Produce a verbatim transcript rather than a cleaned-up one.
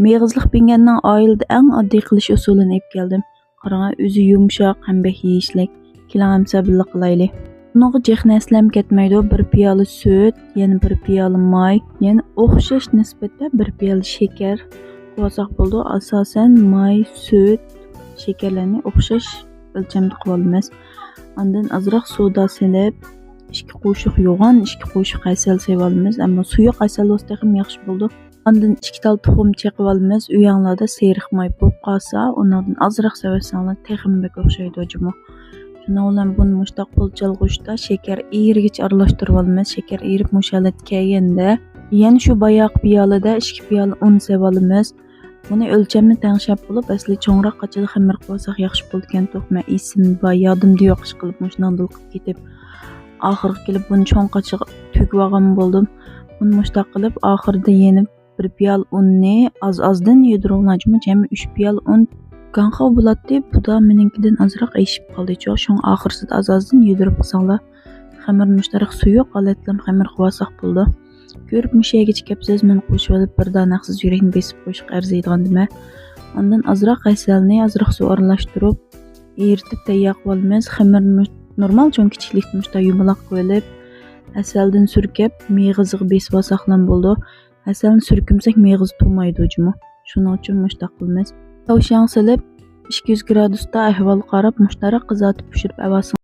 مېغىزلىق پىڭگەننىڭ ئائىلىدە ئەڭ ئاددىي قىلىش ئۇسۇلىنى ئېلىپ كەلدىم. قاراڭا، ئۆزى يۇمشاق ھەم بەك يېيىشلىك. كېلىڭ ئەمسە بىللە قىلايلى. بۇنىڭغا جىق نەرسىلەرمۇ كەتمەيدۇ. بىر پىيالە سۈت، يەنە بىر پىيالە ماي، يەنە ئوخشاش نىسبەتتە بىر پىيالە شېكەر قويساق بولىدۇ. ئاساسەن ماي، سۈت، شېكەرلەرنى ئوخشاش ئۆلچەمدە قىلىۋالىمىز. ئاندىن ئازراق سودا سېلىپ، ئىككى قوشۇق يوغان، ئىككى قوشۇق ھەسەل سېلىۋالىمىز. ئەمما سۇيۇق ھەسەل بولسا تېخىمۇ ياخشى بولىدۇ. ئاندىن ئىككى تال تۇخۇم چېقىۋالىمىز. ئۆيەڭلاردا سېرىق ماي بولۇپ قالسا، ئۇنىڭدىن ئازراق سېلىۋەتسەڭلار تېخىمۇ بەك ئوخشايدۇ جۇمۇ. شۇنىڭ بىلەن بۇنى مۇشتاق پۇل چالغۇچتا شېكەر ئېرىگىچە ئارىلاشتۇرۇۋالىمىز. شېكەر ئېرىپ مۇشۇ ھالەتكە كەلگەندە، يەنە شۇ باياقى پىيالىدە ئىككى پىيالە ئۇن سېلىۋالىمىز. بۇنى ئۆلچەمنى تەڭشەپ بولۇپ، ئەسلى چوڭراق قاچىدا خېمىر قىلىۋالساق ياخشى بولىدىكەن. مەن ئېسىمدە بار، يادىمدا يوق، ئىشقىلىپ مۇشۇنىڭ دىلقىپ كېتىپ، ئاخىرغا كېلىپ بۇنى چوڭ قاچىغا تۈگۈۋالغان بولدۇم. بۇنى مۇشتاق قىلىپ، ئاخىرىدا يەنە بىر پىيالە ئۇننى ئاز-ئازدىن يۇيدۇرۇڭلار جۇمۇ. جەمئىي ئۈچ پىيالە ئۇن گاڭخاۋ بولاتتى. بۇ دا مېنىڭكىدىن ئازراق ئېشىپ قالدى چۇ. شۇڭا ئاخىرسىدا ئاز-ئازدىن يۇيدۇرۇپ قىلساڭلار. خېمىر مۇشتاق سۇيۇق ھالەتلەم خېمىر قىلىۋالساق بولىدۇ. كۆرۈپ مۇشۇ يەرگىچە كەپسىز، مەن قوشۇۋېلىپ بىردان ھەقسىز يۈرەكنى بېسىپ قويۇشقا ئەرزىيدىغاندىمەن. ئاندىن ئازراق ھەسەلنى ئازراق سۇ ئارىلاشتۇرۇپ، ئېرىتىپ تەييار قىلىۋالىمىز. خېمىرنى مۇش-، نورمال چوڭ كىچىكلىكتە مۇشۇنداق يۇمىلاق قىلىۋېلىپ، ھەسەلدىن سۈركەپ مېغىزىغا بېسىۋالساقلام بولىدۇ. ھەسەلنى سۈركۈمسەك مېغىزى تومايدۇ جۇمۇ. شۇنىڭ ئۈچۈن مۇشۇنداق قىلىمىز. تاۋشياڭ سېلىپ، ئىككى يۈز گرادۇستا ئەھۋال قاراپ، مۇشۇنداق قىزارتىپ پىشۇرۇپ ئەۋالسىڭىز.